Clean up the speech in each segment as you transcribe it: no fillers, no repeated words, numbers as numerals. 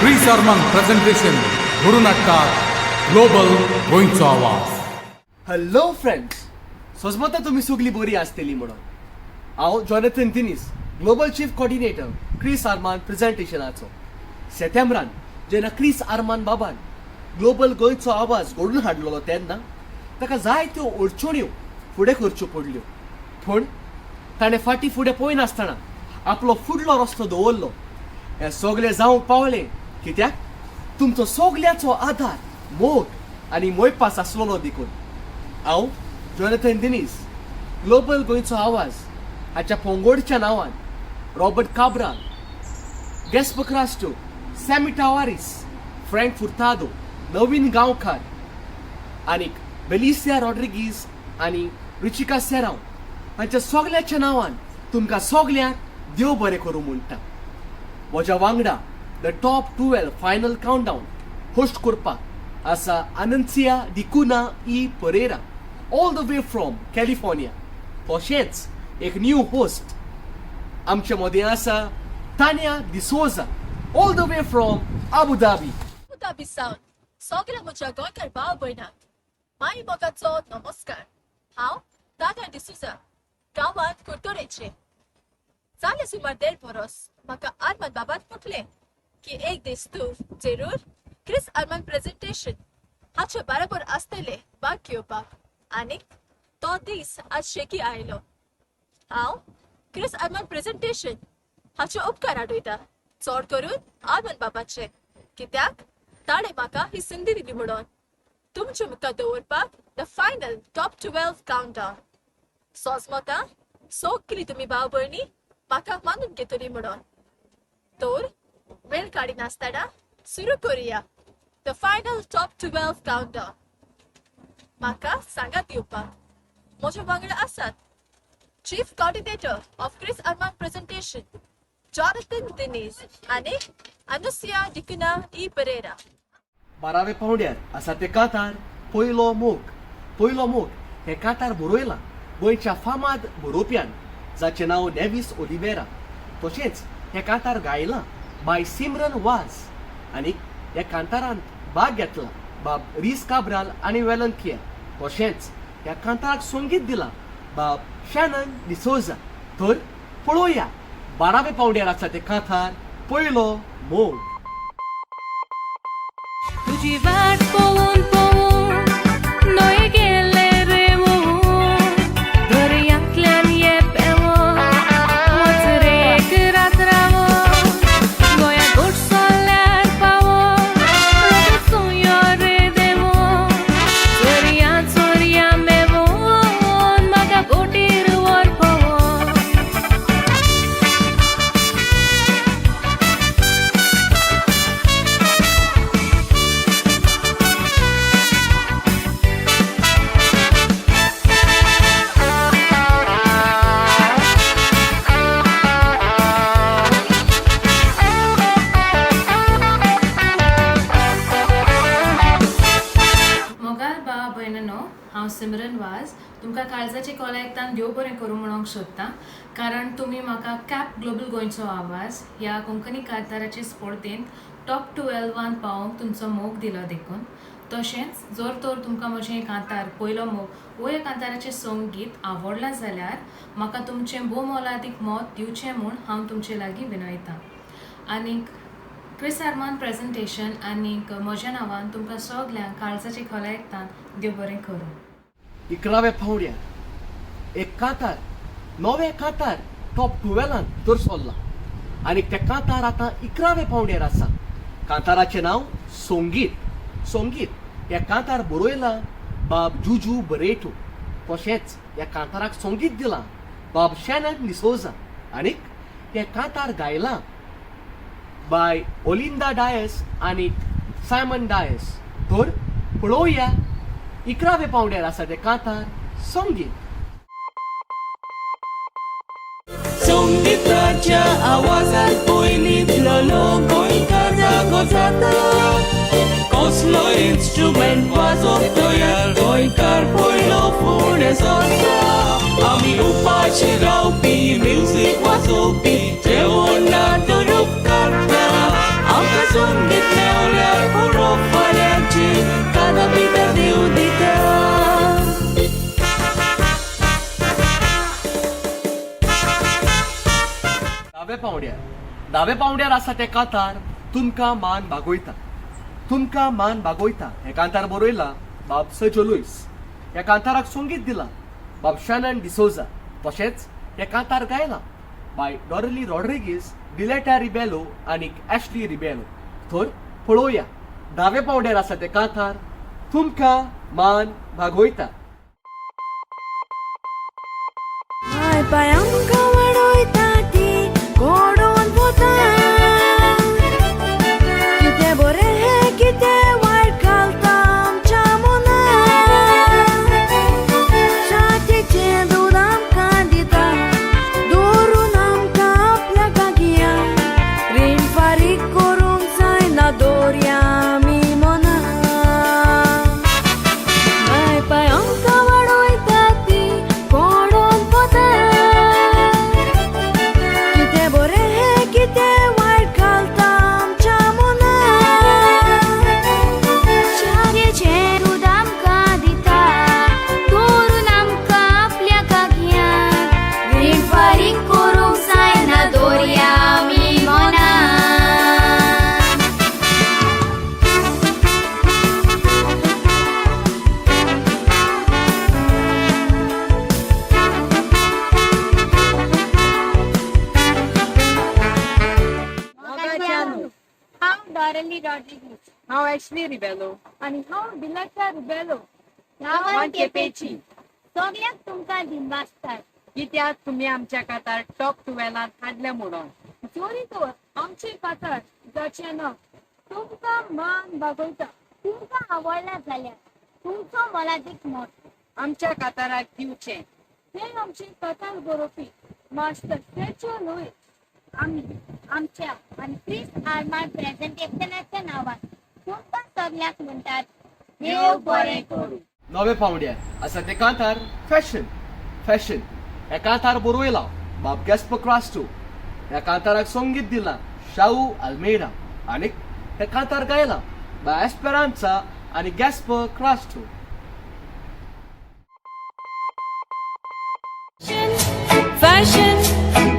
क्रिस आर्मान presentation घडून हाडटात global गोंयचो आवाज. हॅलो फ्रेंड्स, सोजमता तुमी सगळी बरी आसतली म्हणून. हांव Jonathan Dinis, global chief coordinator Chris Arman प्रेझेंटेशनाचो. सेतेंब्रान जेन्ना क्रिस आर्मान बाबान ग्लोबल गोंयचो आवाज घडून हाडलेलो तेन्ना ताका जायत्यो अडचण्यो फुडें करच्यो पडल्यो, पूण ताणें फाटीं फुडें पळयनासतना आपलो फुडलो रस्तो दवरलो. हें सगळें जावंक पावलें कित्याक तुमचो सगळ्याचो आदार, मोग आनी मोयपास आसलेलो देखून. हांव जॉनथन दिनीस, ग्लोबल गोंयचो आवाज हाच्या पोंगोडच्या नांवान रॉबर्ट काब्राल, गॅस्प क्रास्टो, सॅमी टावारीस, फ्रँक फुर्तादो, नवीन गांवकार आनीक बेलिसिया रॉड्रिगीज आनी रुचिका सेरांव हांच्या सगळ्याच्या नांवान तुमकां सगल्यांक देव बरें करूं म्हणटा. म्हज्या वांगडा the top 12 final countdown host करपाक आसा अनन्सिया डिकुना E Pereira, all the way from California. तशेंच एक न्यू होस्ट आमचे मदें आसा, Tanya D'Souza, all the way from Abu Dhabi. Abu Dhabi सावन सगळ्या म्हज्या गोंयकार भाव भयणांक माई मोगाचो नमस्कार. हांव दादा डिसुजा, गांवांत कुडतरेचे. जालें सुमार देड वरोस म्हाका आर्मान बाबान म्हटलें की एक दीस तूं जरूर क्रिस आर्मान प्रेझेंटेशन हाचे बरोबर आसतले भाग घेवपाक आनीक तो दीस आज शेकी आयलो. हांव क्रिस आर्मान प्रेझेंटेशन हाचे उपकार आठयता, चड करून आर्मान बाबाचे, कित्याक ताणें म्हाका ही संदी दिली म्हणून तुमचे मुखार दवरपाक the final top 12 countdown. सोजमता सगळी तुमी भाव भयणी म्हाका मानून घेतली म्हणून. तर वेळ काडिनासतना सुरू करुया the final top 12 countdown. म्हाका सांगात दिवपाक म्हज्या वांगडा आसात chief coordinator of Chris Arman presentation Jonathan Dinis आनी अनुसिया डिकुना ई परेरा. 12व्या पावंड्यार आसा ते कांतार पयलो मोग. पयलो मोग हें कांतार बरयलां गोंयच्या फामाद बरोवप्यान जाचें नांव नेवीस ओलिवेरा. तशेंच हें कांतार गायलां बाय सिमरन वाज आनी ह्या कांतारांत भाग घेतला बाब रीस काब्राल आनी वेलन किया. तशेंच ह्या कांताराक संगीत दिलां बाब शॅनन डिसोजा. तर पळोवया, 12व्या पावंड्यार आसा तें कांतार पयलो मोग. तुजी वाट पळोवन पळोवन न्हंय गेले रे मोहून, दर्यांतल्यान ये पेंवोन वच रे एक रात रावोन, गोंया गोडसोल्यार पावोन रोखडीच तूं यो रे देंवोन, चोरयां चोरयां मेवोन म्हाका बोटीर व्हर पळोवन. मोगाल भाव भयणनो, हांव सिमरन वाज तुमकां काळजाचे कोला एकतान देव बरें करूं म्हणूंक सोदतां, कारण तुमी म्हाका कॅप ग्लोबल गोंयचो आवाज ह्या कोंकणी कांताराचे स्पर्धेंत टॉप 12वान पावोवंक तुमचो मोग दिलो देखून. तशेंच जर तर तुमकां म्हजें कांतार पयलो मोग वो ह्या कांताराचें संगीत आवडलां जाल्यार म्हाका तुमचें भोव मोलादीक मत दिवचें म्हूण हांव तुमचे लागीं विनयतां. आनीक क्रिस आर्मान प्रेझेंटेशन आनीक म्हज्या नांवान तुमकां सगल्यांक काळजाचे खोला एकतान देव बरें करूं. 11व्या पावंड्यार एक कांतार, नवें कांतार टॉप 12वान भितर सरलां आनी तें कांतार आतां 11व्या पावंड्यार आसा. कांताराचें नांव संगीत. संगीत ह्या कांतार बरयलां बाब जुजू बरेटो. तशेंच ह्या कांताराक संगीत दिलां बाब शॅनन डिसोजा आनीक हें कांतार गायलां बाय ओलिंदा डायस आनी सायमन डायस. तर पळोवया, 11व्या पावंड्यार आसा तें कांतार संगीत. संगीताच्या आवाजान पयलींतलो लोक गोंयकार जागो जाता. कसलो इन्स्ट्रुमेंट वाजोवंक तयार, गोंयकार पयलो फुडें सरता. आमी उपाशी रावपी, म्युजीक वाजोवपी, जेवण ना तर उपकारता आमकां. संगीत मेवल्यार पुरो फाल्यांची कादा पिता देव दिता. दाव्या पावंड्यार, दाव्या पावंड्यार आसा तें कांतार तुमकां मान बागोयता. तुमकां मान बागोयता हें कांतार बरयलां बाब सजो लुईस. ह्या कांताराक संगीत दिलां बाब शॅनन डिसोजा. तशेंच हें कांतार गायलां बाय डॉरली रॉड्रिगीस, डिलेटा रिबेलो आनी एशली रिबेलो. तर पळोवया दाव्या पावंड्यार आसा तें कांतार तुमकां मान बागोयता. माय पाय आमकां वाडोयता ती गोडोन पोता. कितें बरें हें कितें वायट घालता आमच्या मनाक. छातीचें दूद आमकां दिता दवरून आमकां आपल्या कागया. रीण फारीक करूंक जायना दवरया आमी मनाक. माय पाय आमकां वाडोयता ती कोणून पोता. कितें बरें हें कितें वायट घालता आमच्या मनाक. छातयेचें दूद आमकां दिता दवरून आमकां आपल्या कागयान. रीण फारीक करूंक जायना दवरया आमी मनान. हांव डॉरली रॉड्रिगीज. हांव एशली रिबेलो. आनी हांव डिलक्षा रिबेलो. गांवान केपेची. सगळ्यांक तुमकां दिनवासतात कित्याक तुमी आमच्या कातार टॉप टुवेलांत हाडले म्हणून. जोरी तर आमचे कातार जाचें नांव तुमकां मान बागोयता तुमकां आवडला जाल्यार तुमचो मोलादीक मत आमच्या काताराक दिवचें. हे आमचे कातार बरोवपी मास्टर सेचो लुईस. आमी आमच्या आनी क्रिस आर्माड प्रेझेंटेशनाच्या नांवान तुमकां सगळ्यांक म्हणटात, देव बरें करूं. नव्या पावंड्यार आसा तें कांतार फॅशन. फॅशन ह्या कांतार बरयलां बाब गॅस्पर क्रास्टो. ह्या कांताराक संगीत दिलां शाहू आल्मेडा आनी हें कांतार गायलां बाय एस्पेरांसा आनी Gaspar Crasto. Fashion,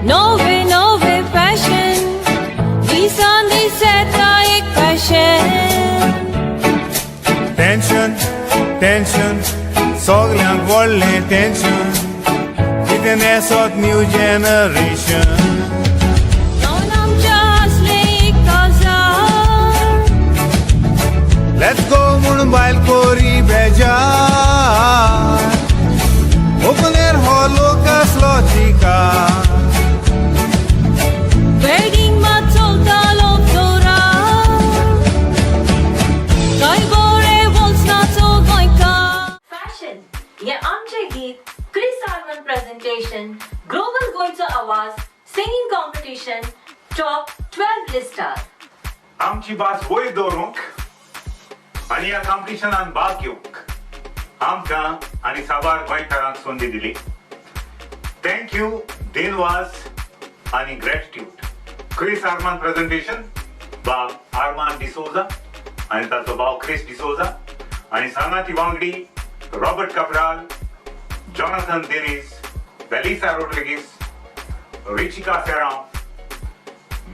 नवे नवे फॅशन, दिसान दीस येता एक फॅशन. टेन्शन टेन्शन सगल्यांक व्हडलें टेन्शन. कितें न्हेसत न्यू जनरेशन. आमच्या आसलें एक काजार. Let's go म्हूण बायल कोरी बेजार. ओपनेर हो लोक आसलो चिका. वेडिंग मात चलतालो फ्लोरार. काय बरें वचना तो गोंयकार. फॅशन हे आमचे गीत क्रिस आर्मन प्रेझेंटेशन ग्लोबल गोंयचो आवाज सिंगिंग कॉम्पिटिशन टॉप 12 लिस्टार. आमची भास वयर दवरूंक आनी ह्या कॉम्पिटिशनान भाग घेवंक आमकां आनी साबार गोंयकारांक संदी दिली. Thank you, दिनवास आनी ग्रॅटिट्यूड. क्रिस आर्मान प्रेझेंटेशन, बाब आर्मान डिसोजा आनी ताचो भाव क्रिस डिसोजा आनी सांगाती वांगडी Robert Cabral, Jonathan Dinis, Belisa Rodrigues, Richika Ferrao,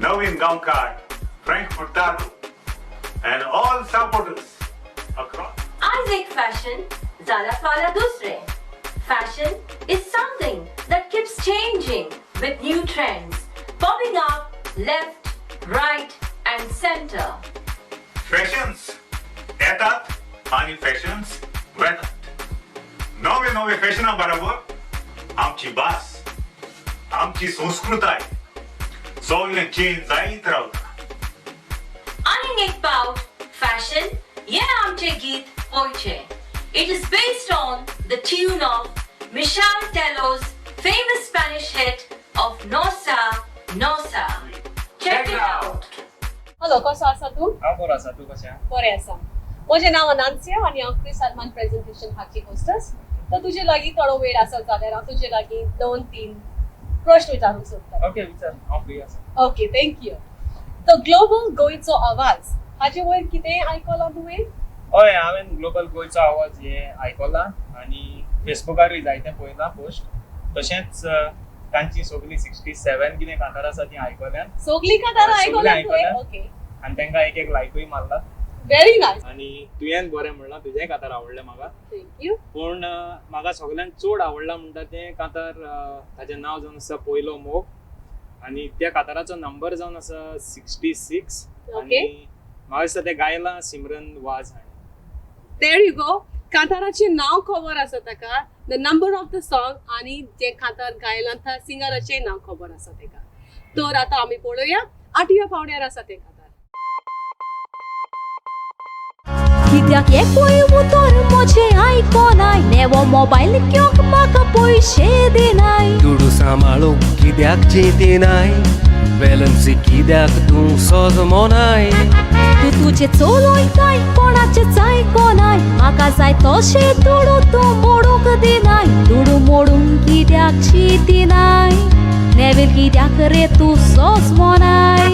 Naveen Gaonkar, Frank Furtado, and all supporters across. आयज एक फॅशन जाल्यार फाल्यां दुसरें. Fashion is something that keeps changing with new trends popping up left, right and centre. Fashions येतात आणि फॅशन्स वेतात. नवे नवे फॅशना बरोबर आमची भास, आमची संस्कृताय सगळें चेंज जायत रावता. आनीक एक पावट फॅशन हे आमचें गीत पळोवचें. It is based on the tune of Michel Tello's famous Spanish hit of Nossa Nossa. Check it out. Hello, कसो आसा तूं? हांव बरो आसा, तूं कशें आहा? बरें आसा. म्हजें नांव अनान्सिया आनी हांव क्रिस आर्मान प्रेझेंटेशन हाची होस्टस. तर तुजे लागीं थोडो वेळ आसा जाल्यार हांव तुजे लागीं दोन तीन प्रश्न विचारूंक सोदता. ओके, विचार, हांव फ्री आसा. Okay, thank you. तो ग्लोबल गोंयचो आवाज हाचे वयर कितें आयकलां तुवें? हय, हांवें ग्लोबल गोंयचो आवाज हे आयकलां आनी फेसबुकारूय जायते पळयलां पोस्ट. तशेंच तांची सगळीं 67 कितें कांतारां आसा ती आयकल्यात. सगलीं कांतारां सगलीं आयकल्यात तुवें? आयकल्यात. ओके. आनी तांकां एक एक लायकूय मारला. Very nice. आनी तुवें बरें म्हणलां, तुजेंय कांतार आवडलें म्हाका. Thank you. पूण म्हाका सगळ्यांत चड आवडलां म्हणटा तें कांतार, ताचें नांव जावन आसा पयलो मोग आनी त्या कांताराचो नंबर जावन आसा 66. ओके. आनी म्हाका दिसता तें गायलां सिमरन वाज हाणें. There you go. कांताराचें नांव खबर आसा ताका, the number of the song आनी जें कांतार गायलां त्या सिंगराचें नांव खबर आसा ताका. तर आतां आमी पळोवया आठव्या पावंड्यार आसा तें कांतार. कित्याक एकूय उतर म्हजें आयकोनाय, नेवो मोबायल घेवंक म्हाका पयशे दिनाय. दुडू सांबाळूंक कित्याक चिंतिनाय, बॅलन्स कित्याक तूं सोजमोनाय. तूं तुजें चलयताय, कोणाचेंच आयकोनाय, म्हाका जाय तशें दुडू तूं मोडूंक दिनाय. दुडू मोडूंक कित्याक चिंतिनाय, नेवेल कित्याक रे तूं सोजमोनाय.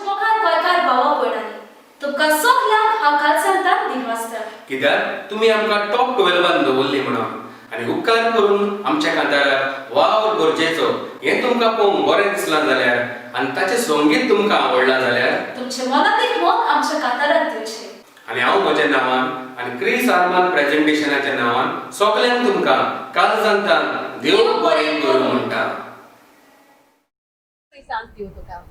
मुखार गोंयकार भावा भयणांनी, तुमकां सगल्यांक हांव कालसांतान दिनवासता. कित्याक तुमी आमकां टॉप 12 दवरली म्हणून आनी उपकार करून आमच्या कांताराक वावर गरजेचो हें तुमकां पळोवंक बरें दिसलां जाल्यार आनी ताचें संगीत तुमकां आवडलां जाल्यार तुमचे मनांत मोग आमच्या काताराक दिवचें. आनी हांव म्हज्या नांवान आनी क्रिस आर्मान प्रेजेंटेशनाच्या नांवान सगल्यांक तुमकां कालजांतान देव बरें करूं म्हणटा. सांग दिवं तुका.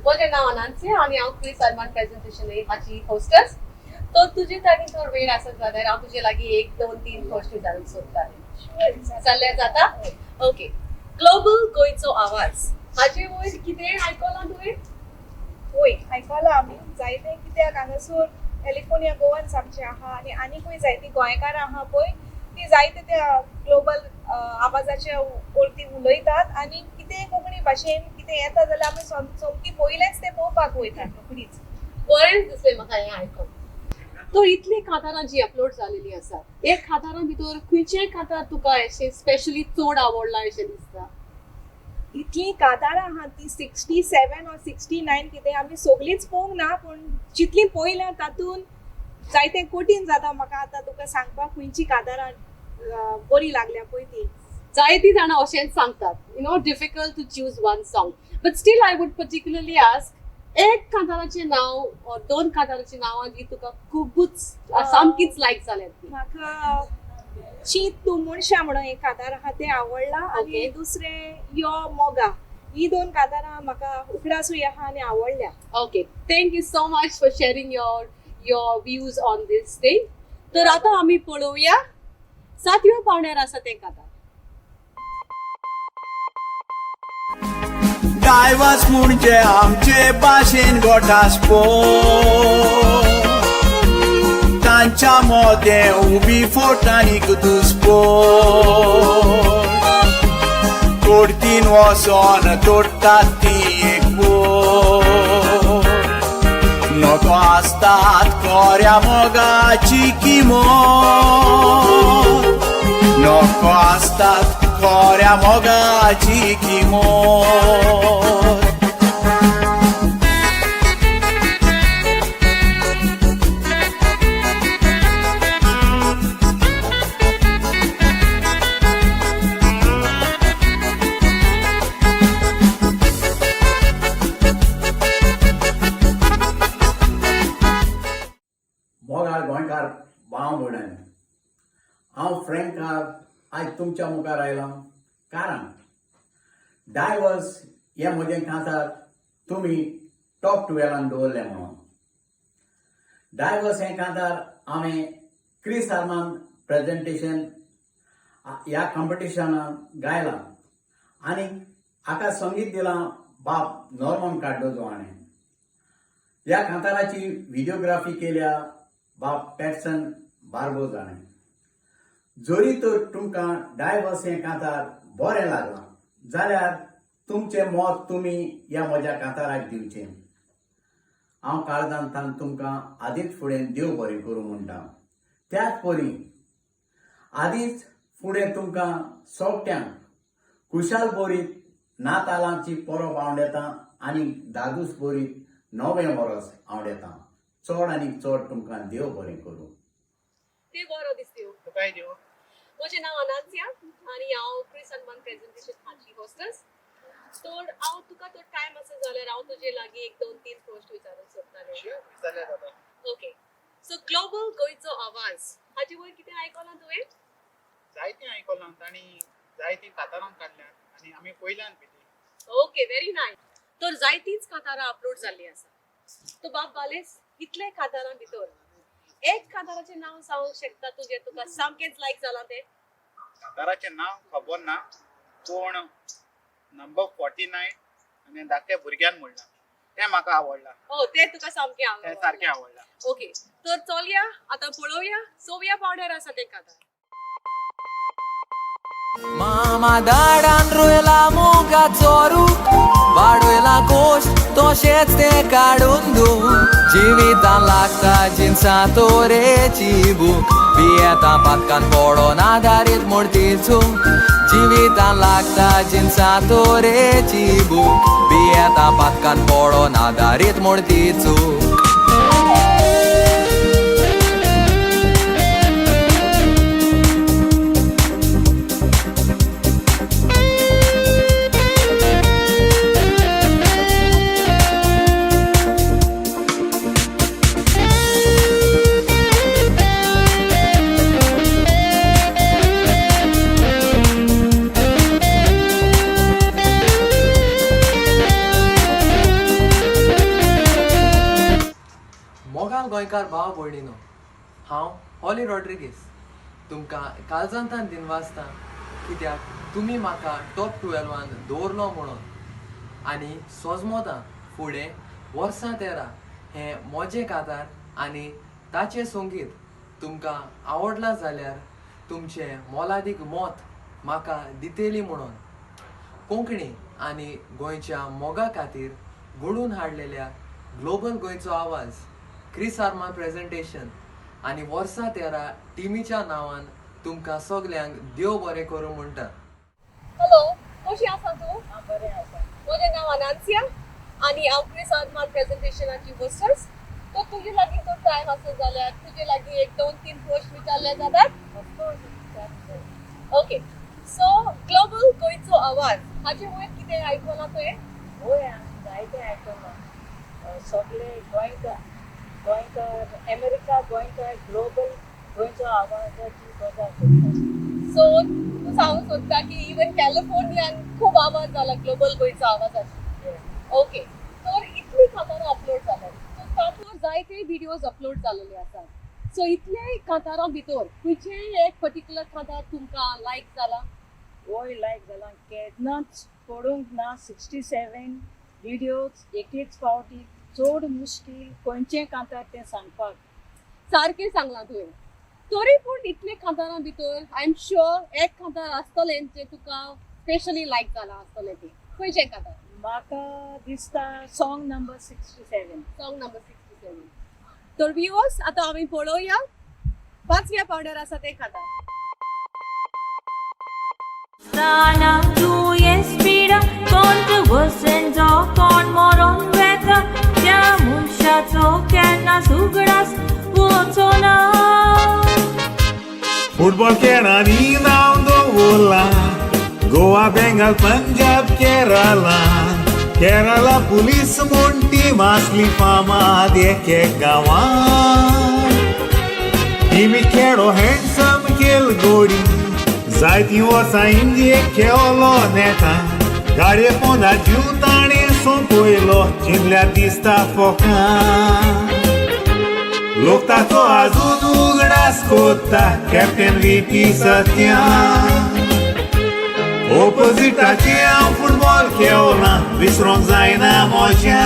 म्हजें नांव अनान्सी आनी हांव क्रिस अरमान प्रेजेंटेशन हाची होस्टस. तर तुजे लागीं थोडो वेळ आसत जाल्यार हांव तुजे लागीं 1, 2, 3 क्वेश्चन विचारूंक सोदतालें. जाल्यार जाता? ओके. ग्लोबल गोंयचो आवाज हाचे वयर कितें आयकलां तुवें? वय, आयकलां आमी जायतें, कित्याक हांगासर कॅलिफोर्निया गोवन्स आमचे आहा आनी आनीकूय जायतीं गोंयकारां आहा पळय, ती जायते त्या ग्लोबल आवाजाच्या वरती उलयतात आनी कितेंय कोंकणी भाशेन कितें येता जाल्यार आमी सोमकी पयलेंच तें पळोवपाक वयतात रोखडीच. बरेंच दिसलें म्हाका हें आयकून. तर इतलीं कांतारां जीं अपलोड जालेलीं आसात, एक कांतारां भितर खंयचें कांतार तुका अशें स्पेशली चड आवडलां अशें दिसता? इतलीं कांतारां आहा ती 67 ऑर 69 कितें, आमी सगळींच पळोवंक ना, पूण जितलीं पळयल्या तातूंत जायतें कठीण जाता म्हाका आतां तुका सांगपाक खंयची कांतारां बरी लागल्या पळय ती. जायतीं जाणां अशेंच सांगतात, difficult to choose one song, but still I would particularly ask एक कांताराचें नांव ऑर दोन कांताराचीं नांवां जी तुका खुबूच सामकीच लायक जाल्यात ती. म्हाका चीत तूं मनशा म्हणून एक कांतार आहा तें आवडलां आनी दुसरें यो मोगा, ही दोन कांतारां म्हाका उगडासूय आहा आनी आवडल्या. Okay, thank you so much for sharing your views on this thing. तर आतां आमी पळोवया सातव्या पावंड्यार आसा तें कांतार. डायवर्स म्हणजे आमचे भाशेन गोठासपो, तांच्या मोदें उबी फोटांनी दुसपो, तोडतीन वचोन तोडटात ती एक बोट, नको आसतात कोऱ्या मोगाची किमोत, नको आसतात कोऱ्या मोगाची किमोत. मोगाळ गोंयकार भाव भयणांनी, हांव फ्रँकार आयज तुमच्या मुखार आयलां कारण डायवर्स हें म्हजें कांतार तुमी टॉप 12 दवरलें म्हणून. डायवर्स हें कांतार हांवें क्रिस आर्मान प्रेजेंटेशन ह्या कॉम्पिटिशनान गायलां आनी हाका संगीत दिलां बाब नॉर्मन कार्डोजो हाणें. ह्या कांताराची व्हिडियोग्राफी केल्या बाब पॅटसन बार्बोज हाणें. जरी तर तुमकां डायवर्स हें कांतार बरें लागलां जाल्यार तुमचें मत तुमी ह्या म्हज्या कांताराक दिवचें. हांव काळजांतल्यान तुमकां आदींच फुडें देव बरें करूं म्हणटा. त्याच परी आदींच फुडें तुमकां सगट्यांक खुशाल बरीत नातालांची परब आवडेता आनी दादूस बरीत नवें वर्स आवडेता. चड आनी चड तुमकां देव बरें करूं. ते बरो दिसत्यो. तुकाय देव. म्हजें नांव अनान्सिया आनी हांव क्रिस अनमान प्रेझेंटेशन हाची होस्टस. तर हांव तुका तो टायम आसा जाल्यार हांव तुजे लागीं एक दोन तीन प्रश्न विचारूंक सोदतालें. विचारल्यार जाता. ओके, सो ग्लोबल गोंयचो आवाज हाचे वयर कितें आयकलां तुवें? जायतीं आयकलां, तांणी जायतीं कातारां काडल्यात आनी आमी पयल्यान बी ती. Okay, very nice. तर जायतींच कांतारां अपलोड जाल्लीं आसा. तो बाब बालेस इतले कांतारां भितर एक कांताराचें नांव सांगूंक शकता तुजें तुका सामकेंच लायक जालां तें? काताराचें नांव खबर ना, पूण नंबर 49 आनी धाकट्या भुरग्यान म्हणलां तें म्हाका आवडलां. हो, तें तुका सामकें तें आवडलां. सारकें आवडलां. ओके, तर चलया आतां पळोवया सव्या पावड्यार आसा तें कांतार. मामा दाडान रोयला मुगाचो रूख, वाडयला कोश तशेंच तें काडून धूव. जिवितान लागता जिन्सा तोरेची भूक, भियेता पातकान पडोन आदारीत म्हूण ती चूक. जिवितान लागता जिन्सा तोरेची भूक, भियेता पातकान पडोन आदारीत म्हूण ती चूक. मोगाल गोंयकार भाव भयणीनो, हांव हॉली रॉड्रिगीस तुमकां काळजांतान दिनवासता कित्याक तुमी म्हाका टॉप 12 दवरलो म्हणून. आनी सोजमोता फुडें वर्सां 13 हें म्हजें कातार आनी ताचें संगीत तुमकां आवडलां जाल्यार तुमचें मोलादीक मत म्हाका दितली म्हणून. कोंकणी आनी गोंयच्या मोगा खातीर घडून हाडलेल्या ग्लोबल गोंयचो आवाज क्रिस आर्मान प्रेझेंटेशन आनी वर्सां 13 टिमीच्या नांवान तुमकां सगल्यांक देव बरें करूं म्हणटा. हॅलो, कशी आसा तूं? हांव बरें आसा. म्हजें नांव अनान्सिया आनी हांव क्रिस आर्मान प्रेझेंटेशनाची होस्टस. तर तुजे लागीं तो टायम आसा जाल्यार तुजे लागीं एक दोन तीन प्रश्न विचारले जातात? ऑफकोर्स विचारूंक जाय. ओके, सो ग्लोबल गोंयचो आवाज हाचे वयर कितें आयकलां तुवें? वय, हांवें जायतें आयकलां. सगळे गोंयकार गोंयकार अमेरिका गोंयकार ग्लोबल गोंयचो आवाजाची गजाल करता. सो तूं सांगूंक सोदता की इवन कॅलिफोर्नियान खूब आवाज जाला ग्लोबल गोंयचो आवाजाचो? ओके, तर इतली कांतारां अपलोड जाल्यात, सो तातूंत जायते विडियोज अपलोड जाल्ले आसात. सो इतले कांतारां भितर खंयचेंय एक पर्टिक्युलर कांतार तुमकां लायक जाला? वय, लायक जालां. केन्नाच पडूंक ना. 67 विडियोज एकेच फावटी चड मुश्कील खंयचें कांतार तें सांगपाक. सारकें सांगलां तुवें. तरी पूण इतले कांतारां भितर I am sure एक कांतार आसतलें जें तुका स्पेशली लायक जालां आसतलें, तें खंयचें कांतार? म्हाका दिसता song number 67. Song number 67. तर व्युअर्स, आतां आमी पळोवया पांचव्या पावड्यार आसा तें कांतार. ताना तूं स्पिडा कॉन्ट्रवर्सन जो कोण मरोन वेता त्या मनशाचो केन्ना सुगडास वचो ना. फुटबॉल खेळांनी नांव दवरलां, गोवा, बेंगाल, पंजाब, केरला. केरला पुलीस म्हूण टीम आसली फामाद एक एक गांवांत. टिमी खेळो हँडसम खेळ गोडी, जायतीं वर्सां इंडियेक खेळलो नेता. गाडये पोंदा जीव ताणें सोंपयलो, चिंतल्यार दिसता फोकां. लोक ताचो आजून उगडास कोत्ता, कॅप्टन व्ही पी सत्या. ओपोजिटाचे हांव फुटबॉल खेळना, विसरोंक जायना म्हज्या.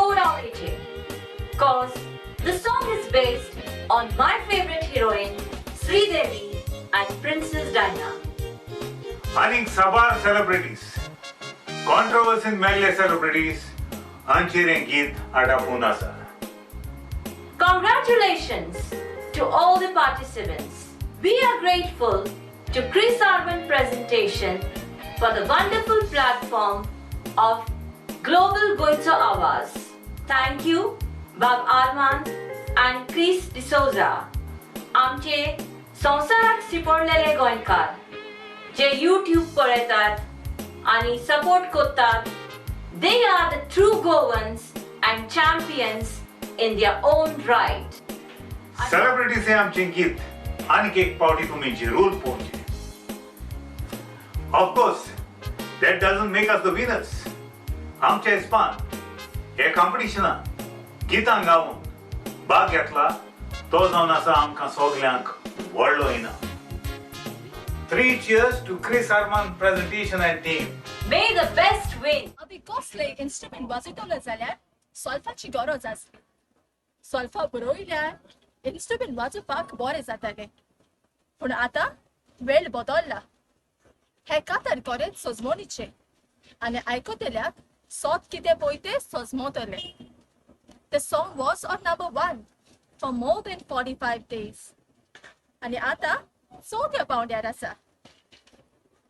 चड आवडीचें, cause the song is based on my favourite heroine Sridevi and Princess Diana. आनीक साबार सेलिब्रिटीज, कॉन्ट्रोवर्सीन मेल्ले सेलिब्रिटीज हांचेर हें गीत आडापून आसा. Congratulations to all the participants. We are grateful to Chris Arman presentation for the wonderful platform of Global Goicho Awaaz. Thank you, Bob Arman and Chris D'Souza. आमचे संवसाराक सिपडलेले गोंयकार जे यूट्यूब पळयतात आनी सपोर्ट करतात, they are the true Goans and champions in their own right. Celebrities हे आमचें गीत आनीक एक पावटी तुमी जरूर पळोवचें. Of course, that doesn't make us the winners. आमच्या हिसपान हे कॉम्पिटिशनान गितां गावन भाग घेतला तो जावन आसा आमकां सगल्यांक व्हडलो इनाम. 3 cheers to Chris Arman presentation and team. May the best win. अभी कसलें इन्स्ट्रुमेंट वाजयतलो जाल्यार सोल्फाची गरज आसली. सोल्फा बरयल्यार इन्स्ट्रुमेंट वाजोवपाक बरें जातालें, पूण आतां वेळ बदल्ला. हें कांतार खरेंच सजमणीचें आनी आयकतल्याक सोद कितें पळय तें सजमतलें. The song was on number 1 for more than 45 days. आनी आतां चवथ्या पावंड्यार आसा.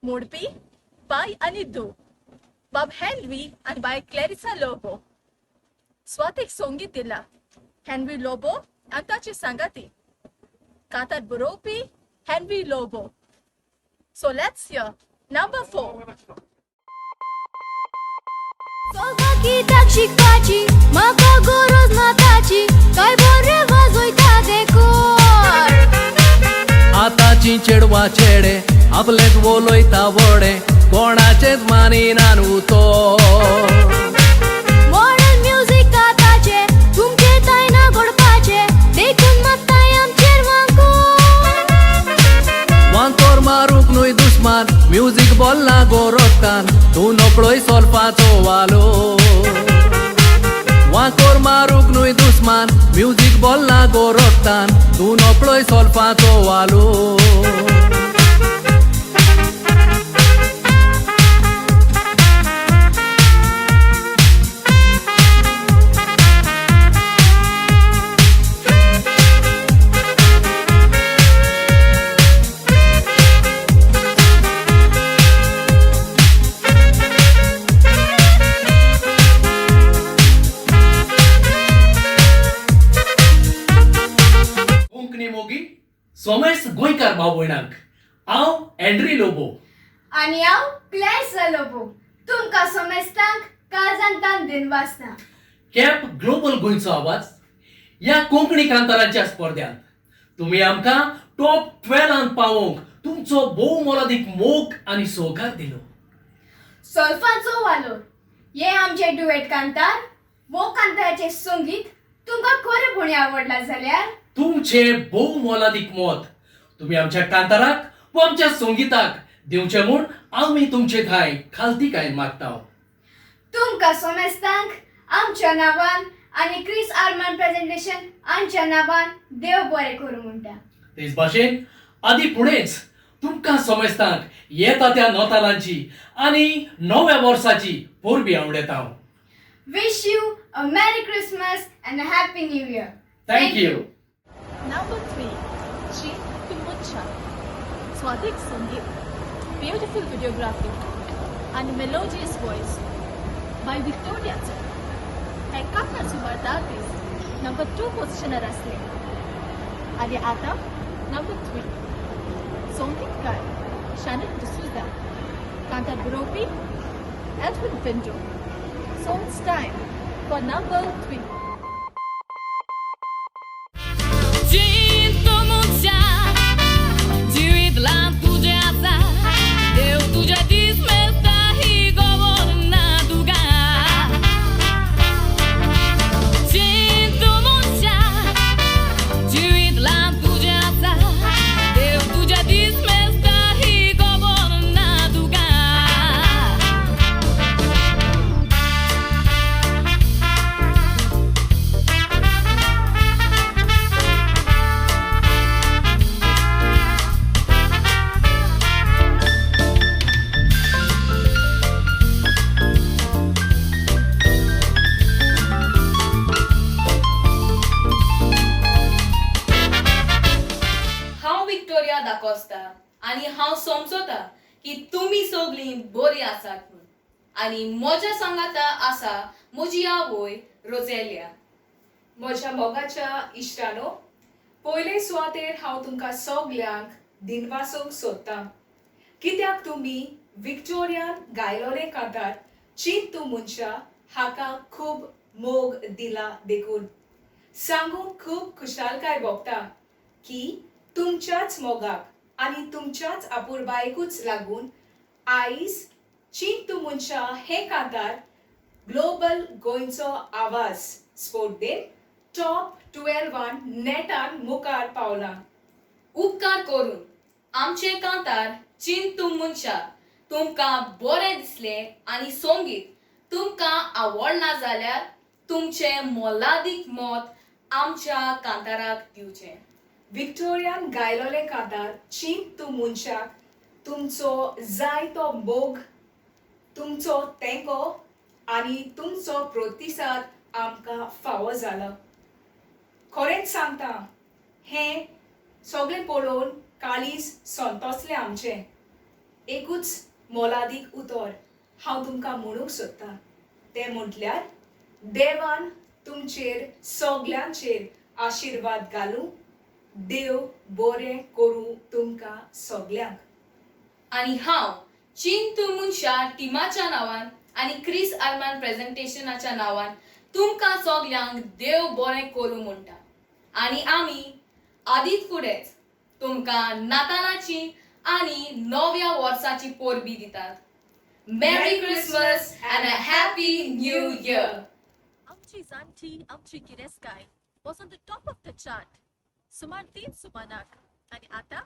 मोडपी बाय आनी दो, बाब हेनरी आनी बाय क्लॅरिसा लोबो. स्वातीक संगीत दिला हेनरी लोबो आनी ताची सांगाती. कांतार बरोवपी Henry Lobo. So let's hear number 4. Sol-fa कित्याक शिकपाची म्हाका गरज ना ताची, काय बरें वाजयता देखून. आतांची चेडवा चेडे आपलेच वोलयता वडे, कोणाचेच मानिना न्हू तो. मॉडर्न म्युजीक आतांचें तुमचें ताय ना घडपाचें, देखून मात्ताय आमचेर वांकोर. वांकोर मारूंक न्हय दुस्मान, म्युजीक बोल्ला गो रोगतान, तूं नकळय सोल्फाचो वालो. वांकोर मारूंक न्हय दुस्मान, म्युजीक बोल्ला गो रोगतान, तूं नकळय सोल्फाचो वालो. कोंकणी मोगी सोमेस गोंयकार भाव भयणांक, हांव एंड्री लोबो आनी हांव क्लॅरिसा लोबो. तुमकां समेस्तांक काळजांतान दिनवासना. कॅप ग्लोबल गोंयचो आवाज ह्या कोंकणी कांतारांच्या स्पर्ध्यांत तुमी आमकां टॉप 12 पावोवंक तुमचो भोव मोलादीक मोग आनी सहकार दिलो. सोल्फाचो वालोर हे आमचे डुएट कांतार वो कांताराचें संगीत तुमकां खरेपणी आवडला जाल्यार तुमचे भोव मोलादीक मत तुमी आमच्या कांताराक वा आमच्या संगीताक दिवचें म्हूण आमी तुमचे ठांय खालतीकायेन मागता. तुमकां समेस्तांक आमच्या नांवान आनी क्रिस आर्मान प्रेजेंटेशन आमच्या नांवान देव बरें करूं म्हणटा. तेच भाशेन आदी फुडेंच तुमकां समेस्तांक येता त्या नोतालांची आनी नव्या वर्साची परबी आवडटा हांव. Wish you a Merry Christmas and a Happy New Year. Thank you. Number 3, Chi Tumbucha. Swadik Sangeet, beautiful videography and melodious voice by Victoria Chen. हें कांतार सुमार 10 दीस नंबर 2 पोझिशनार आसलें आनी आतां नंबर 3. संगीतकार शॅनन डिसुजा, कांतार बरोवपी Edwin Pinto. So it's time for number 3. दाकोस्ता आनी हांव समजता की तुमी सगळीं बरी आसात म्हूण. आनी म्हज्या सांगाता आसा म्हजी आवय रोजेलिया. म्हज्या मोगाच्या इश्टानो, पयले सुवातेर हांव तुमकां सगल्यांक दिनवासूंक सोदतां, कित्याक तुमी विक्टोरियान गायलोलें कांतार चिंत तूं मनशा हाका खूब मोग दिला देखून सांगूंक खूब खुशालकाय भोगता की तुमच्याच मोगाक आनी तुमच्याच आपुरबायेकूच लागून आयज चिंत तूं मनशा हें कांतार ग्लोबल गोंयचो आवाज स्पर्धेन टॉप 12 नेटान मुखार पावला. उपकार करून आमचें कांतार चिंत तूं मनशा तुमकां बरें दिसलें आनी संगीत तुमकां आवडना जाल्यार तुमचें मोलादीक मत आमच्या कांताराक दिवचें. विक्टोरियान गायलोलें कांतार चिंत तूं मनशाक तुमचो जायतो मोग, तुमचो तेंको आनी तुमचो प्रतिसाद आमकां फावो जाला. खरेंच सांगता, हें सगळें पळोवन काळीज संतोसलें आमचें. एकूच मोलादीक उतर हांव तुमकां म्हणूंक सोदतां, तें म्हटल्यार देवान तुमचेर सगल्यांचेर आशिर्वाद घालूं. देव बरें करूं तुमकां सगल्यांक. आनी हांव चिंत तूं मनशा टिमाच्या नांवान आनी क्रिस आर्मान प्रेजेंटेशनाच्या नांवान तुमकां सगल्यांक देव बरें करूं म्हणटा. आनी आमी आदींच फुडेंच तुमकां नातालाची आनी नव्या वर्साची परबी दितात. Merry Christmas and a happy new year. आमची जाणटी आमची गिरेस्तकाय was on the top of the chart सुमार 3 सुमानाक आनी आतां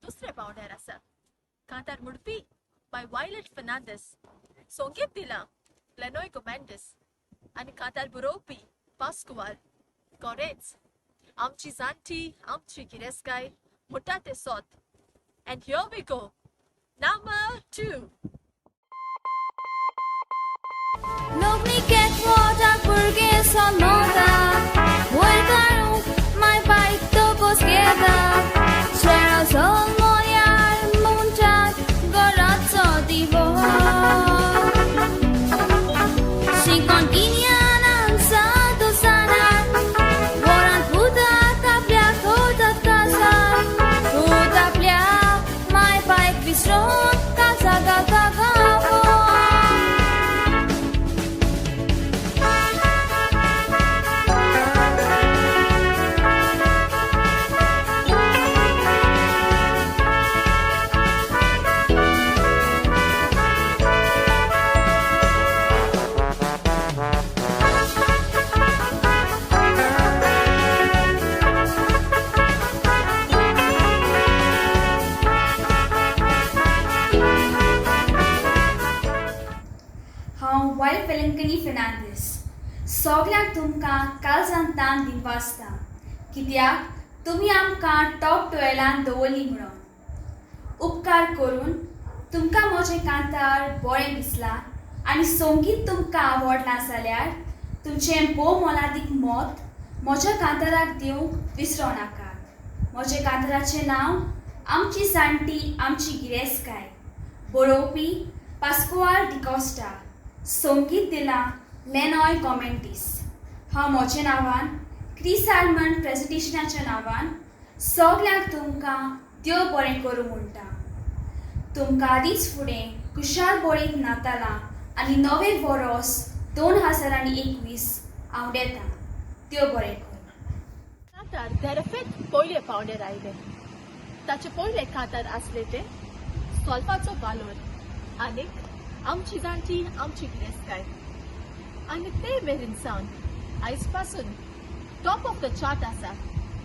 दुसऱ्या पावंड्यार आसा. कांतार म्हणपी बाय वायलट फर्नांडीस, संगीत दिलां लेनॉय गोमेंडीस आनी कांतार बरोवपी पास्कुआल. खरेंच आमची जाणटी आमची गिरेस्तकाय म्हणटा तें सोत. And here we go, number 2. Logni ket wota burge sonota Vuelta my bike to kosketa Chera sol moyar munchak gorazzo divo Shinkon kinyanan sa dosana Voran puta taplia kota kasa Puta plia my bike bistro casa gata gavo. हांव वेलंकनी फर्नांडीस सगल्यांक तुमकां काळजान तान दिनवासता, कित्याक तुमी आमकां top 12 दवरली म्हणून. उपकार करून तुमकां म्हजें कांतार बरें दिसलां आनी संगीत तुमकां आवडलां जाल्यार तुमचें भोव मोलादीक मत म्हज्या कांताराक दिवंक विसरो नाकात. म्हजें कांताराचें नांव आमची जाणटी आमची गिरेस्तकाय, बरोवपी पास्कुआल डिकॉस्टा, संगीत दिलां लेनॉय गोमेंडीस. हांव म्हज्या नांवान क्रिस आर्मन प्रेजेंटेशनाच्या नांवान सगल्यांक तुमकां देव बरें करूं म्हणटा. तुमकां आदींच फुडें खुशाल बरीत नातालां आनी नवें वरोस 2021 आवडेता. देव बरें करूं. कांतार देरफेत पयले पावंड्यार आयलें. ताचे पयले कांतार आसले ते सोल्पाचो वालोर आनीक आमची जाणटी आमची गिरेस्तकाय. आनी ते मेरेन सावन आयज पासून टॉप ऑफ the chart आसा.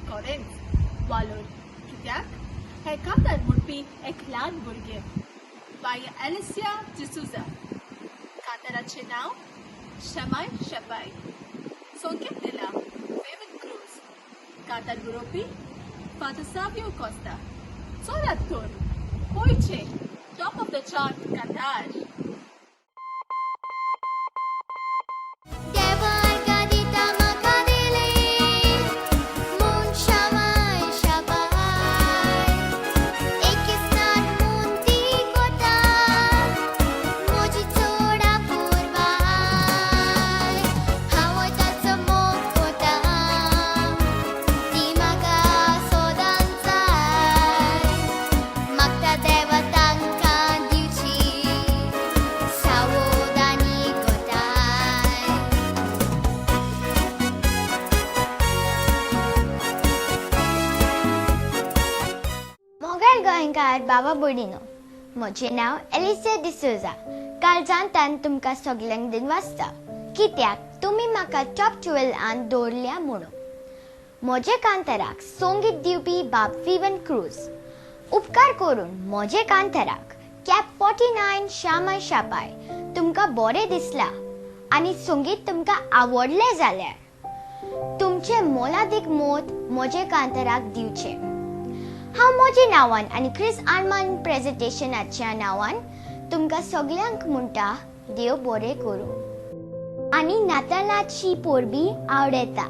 खरेंच वालोर, कित्याक हें कांतार म्हणपी एक ल्हान भुरगें बाय एलिसिया डिसुजा. कांताराचें नांव शमाय शेपाय, संगीत दिलां फेवन क्रूज, कांतार बरोवपी फादर सावियो कोस्ता. चलात तर पळोवचें टॉप ऑफ the chart कांतार. गोंयकार बाबा भयणीनो, म्हजें नांव एलिसा डिसोजा. काळजांतान तुमकां सगल्यांक दिनवासता कित्याक तुमी म्हाका टॉप 12 दवरल्या म्हणून. म्हजे कांताराक संगीत दिवपी बाब विवन क्रूज. उपकार करून म्हजे कांताराक कॅप 49 शामाय शापाय तुमकां बरें दिसलां आनी संगीत तुमकां आवडलें जाल्यार तुमचें मोलादीक मत म्हजे कांताराक दिवचें. हांव म्हज्या नांवान आनी क्रिस आर्मान प्रेजेंटेशनाच्या नांवान तुमकां सगल्यांक म्हणटा, देव बरें करूं आनी नातालाची परबी आवडयता.